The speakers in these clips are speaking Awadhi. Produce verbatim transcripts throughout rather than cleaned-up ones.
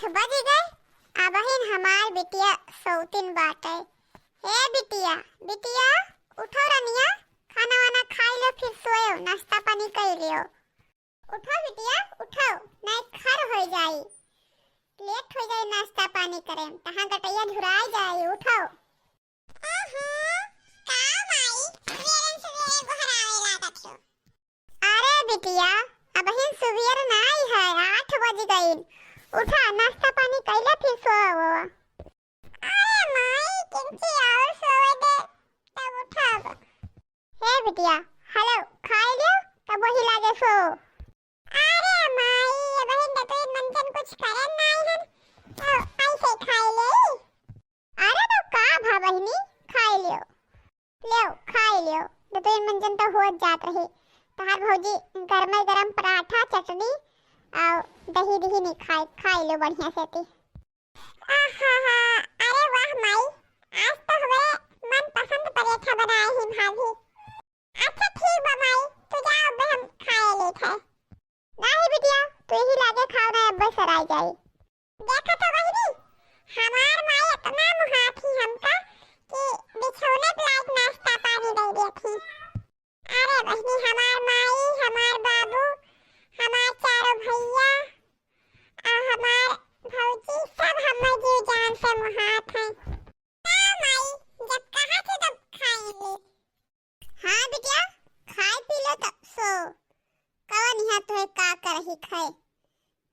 बज गए, अबहिन हमार बिटिया सौतिन बाटे। हे बिटिया, बिटिया, उठो रनिया, खाना वाना खाई लो, फिर सोयो, नाश्ता पानी कर लियो। उठो बिटिया, उठो, नहीं खर हो जाई, लेट हो जाई नाश्ता पानी करे में, तहाँ गटैया झुराई जाई, उठो। आहा, का माई, सुबेरे सुबेरे गोहरावे लागत हो? अरे बिटिया, अबहिन सुबेर नाई है, आठ बज गईन। उठा, नाश्ता पानी कैला, फिर सोवो। अरे माई, किंची और सोवे दे, तब उठब। हे बिटिया, हेलो, खाई लियो, तब वही लागे सो। अरे माई, अबहिन दतुइन मंजन कुछ करन नाई हन, तो ऐसे खाई ले। अरे तो का भा बहिनी, खाई लियो। लेव, खाई लियो। दतुइन मंजन तो होत जात रही। तहार भौजी गरमे गरम पराठा, चटनी और दही दही नहीं खाए, खाई लियो बढ़िया से ती। आहा हा, अरे वाह माई, आज तो हमरे मनपसंद पराठा बनाए ही भाभी। अच्छा ठीक बा माई, तू जा, अब हम खाए लेत है। नाही बिटिया, तू यही लागे खाओ ना, अब्बे सराय जाई। देखा तो बहिनी, हमार माई इतना मुहात ही हमका कि बिछौने पे लायक नाश्ता पानी दे देत ही। अरे बहिनी, हमार माई, हमार बाबू, हमार चारों भैया, आ हमार भौजी, सब हमार जीव जान से मुहात हैं। हाँ माई, जब कहा थे तब खाएंगे। हाँ बिटिया, खाए पी लो तब सो। कवन यहाँ तुहे का करही खाए?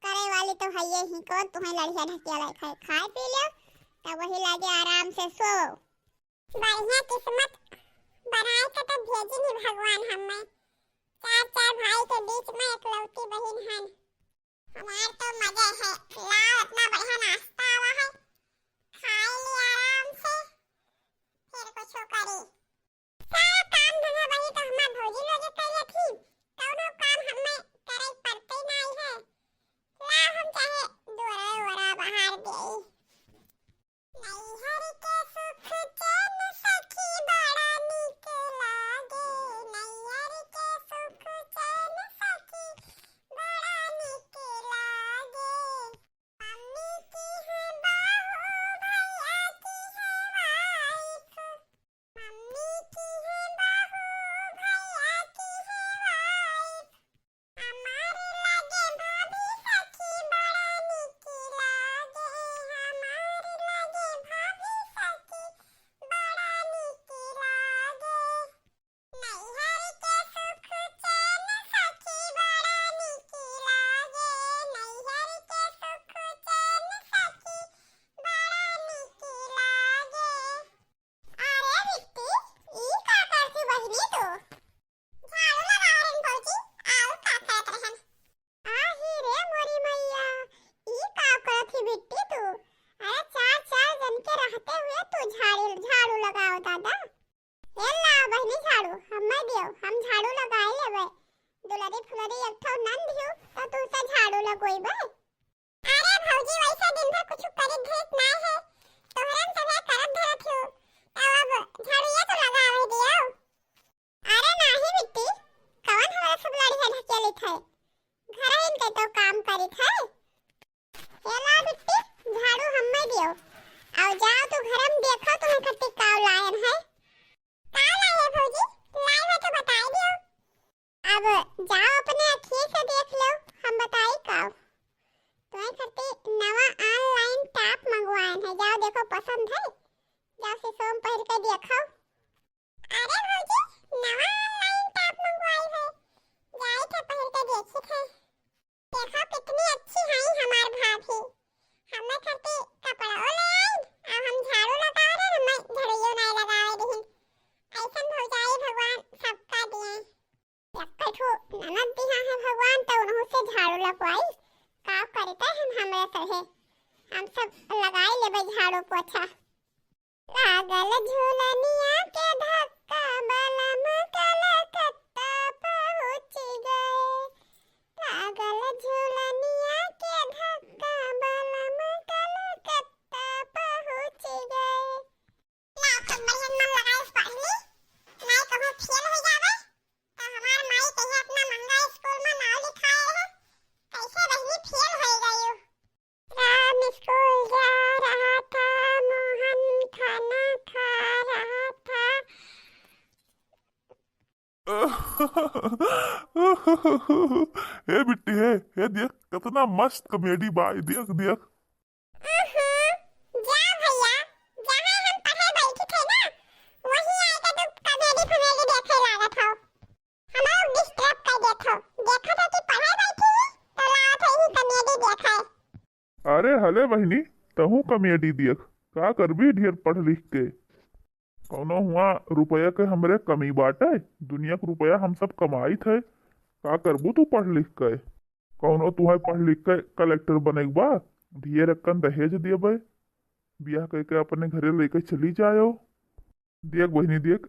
करे वाली तो हइये ही, कवन तुहे लड़िया ढकिया लाए खाए? खाए पी लो, तब वही लागे आराम से सो। बढ़िया किस्मत बनाए के तो भेजिन ही भगवान हमें। चार, चार भाई के बीच में एकलौती बहिन हन। हमार तो मजा है, लाओ इतना बढ़िया नाश्ता आवा है, खाए ली आराम से, फिर कुछ करी। सारा काम धंधा बही तो हमार भौजी लोग के करिए थी, कौनो काम हमें करे पड़ते नहीं है। ला हम चाहे दुआरा उआरा बहार देई। नैहर के सुख चैन सखी बड़ा नीक लागे, नैहर के सुख चैन सखी बड़ा नीक लागे। मम्मी की है बहू, भैया की है वाइफ, मम्मी की है बहू, भैया की है वाइफ। हमार लागे भाभी सखी बड़ा नीक लागे, हमार लागे भाभी सखी बड़ा नीक लागे। नैहर के सुख चैन सखी बड़ा नीक लागे, नैहर के सुख चैन सखी बड़ा नीक लागे। अरे बिट्टी, ई का करती बहिनी तू? झाड़ू लगाओ रही भौजी, और का करत रहन? आही रे मोरी मैया, ई का करत ही बिट्टी तू? अरे चार, चार जन के रहते हुए तू झाड़ू, झाड़ू लगाओ दादा। ए ला बहिनी झाड़ू, हम्मे दियो, हम झाड़ू लगाए लेबे। दुलरी फुलरी एक ठो नंद हियो, तो तू से झाड़ू लगोइबे। अरे भौजी, वैसे दिन भर कुछ करे धरत ना है, तोहरन सभे करत धरत हो, तब अब झाड़ू ये तो लगावे दियो। अरे नाही बिट्टी, कवन हमरा सब लड़िया ढकेलित है, घर इनके तो काम करित है। ये ला बिट्टी, झाड़ू हम्मे दियो, और जाओ तू घर में देखो तुम्हें खट्टी काव लायन है। का लाए है भौजी, लाए हो तो बताए दियो। अब जाओ अपने अखिए से देख लो, हम बताई का। तुम्हें खातिर नवा online top मंगवाए हैं, जाओ देखो पसंद है, जाओ शीशो में पहिर के देखो। अरे भौजी, नवा online top मंगवाई है, जाई थे पहिर के देखी थे। देखो कितनी अच्छी है हमार भाभी, हमें खातिर कपड़ा ले आई, अब हम झाड़ू लगा रहे, हमें झाड़ू नहीं लगावे दीहिन। ऐसन भौजाई भगवान सबका दिए। एक्कै ठो ननद दिहा है भगवान, त उनहु से झाड़ू लगवाई। का करते हम हमरे सहे, हम सब लगाई लेबै झाड़ू पोछा। लागल झूलनिया के धक्का, बलम कलकत्ता पहुँच गए। लागल झूलनिया के धक्का, बलम कलकत्ता पहुँच गए। लाओ, खूब बढ़िया मन लगाए से पढ़ ली, नाई कहूँ फेल हो जावे, तो हमार माई कहिया अपना महंगा स्कूल में नाव लिखाए रहे, कैसे बहिनी फेल हो गई हो? राम हे बिट्टी, हे, हे देख, कितना मस्त comedy बा, ई देख, देख। अहं, जा भैया, जहाँ हम पढ़े बैठी थे ना, वहीं आके तू comedy फमेडी देखे लागत हो। हमरो disturb कर देत हो। देखत हो कि पढ़े बैठी ही, तो लावत हो यही comedy देखाए। अरे हले बहिनी, तहूँ comedy देख, का करबी ढेर पढ़ लिख के? कौनो हुआ रुपया के हमरे कमी बाटे? दुनिया के रुपया हम सब कमाइत है, का करबू तू पढ़ लिख के? कौनो तुहे पढ़ लिख के कलेक्टर बने के बा? ढेर अक्कन दहेज देबे, बियाह कइके अपने घरे लेके चली जायो। देख बहिनी देख,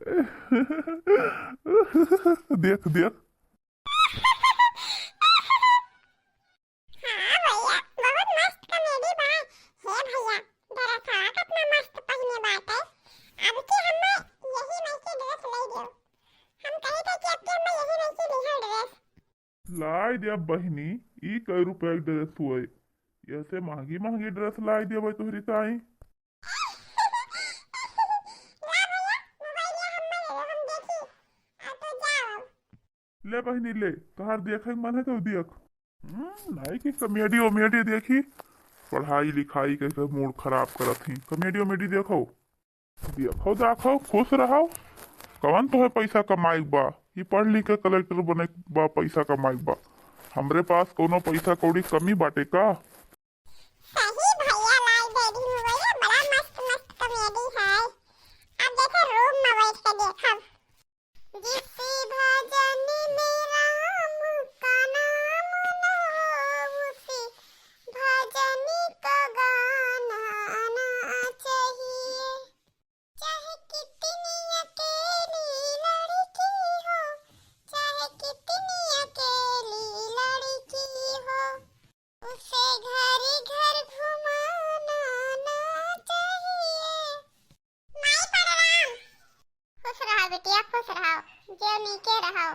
देख देख। हाँ भैया, बहुत मस्त comedy बा। हे भैया, dress कितना मस्त पहिने बाटे। अब की हमें यही नहीं के dress ले दो। हम कही थे कि अब की हमें यही नहीं के दिहा dress। लाई दे अब बहिनी, ई कई रुपया के dress हुए? ऐसे महंगी महंगी dress लाई देबे तोहरी ताई। ला भैया, मोबाइलिया हमें दे दो, हम देखी। अब तो जाओ अब। ले बहिनी ले, तोहार देखे के मन है तो देख। हम्म, नाई की comedy वमेडी देखी, पढ़ाई लिखाई के, के mood खराब करत ही। Comedy वमेडी देखो, देखो, देखो, खुश रहो। कवन तोहे पैसा कमाई के बा? ई पढ़ लिख के कलेक्टर बने के बा, पैसा कमाई के बा। हमरे पास कौनो पैसा कौड़ी कमी बाटे का? सही भैया, लाई दे दी मोबाइल, बड़ा मस्त मस्त comedy है। अब देखो, room में बैठ के देखब। जिस भजन में राम का नाम ना हो, उस भजन का गाना आना चाहिए। चाहे कितनी अकेली लड़की हो, चाहे कितनी अकेली लड़की हो, उसे घर घर घुमाना ना चाहिए। माई प्रणाम। खुश रहो बिटिया, खुश रहो, जो नीके रहो।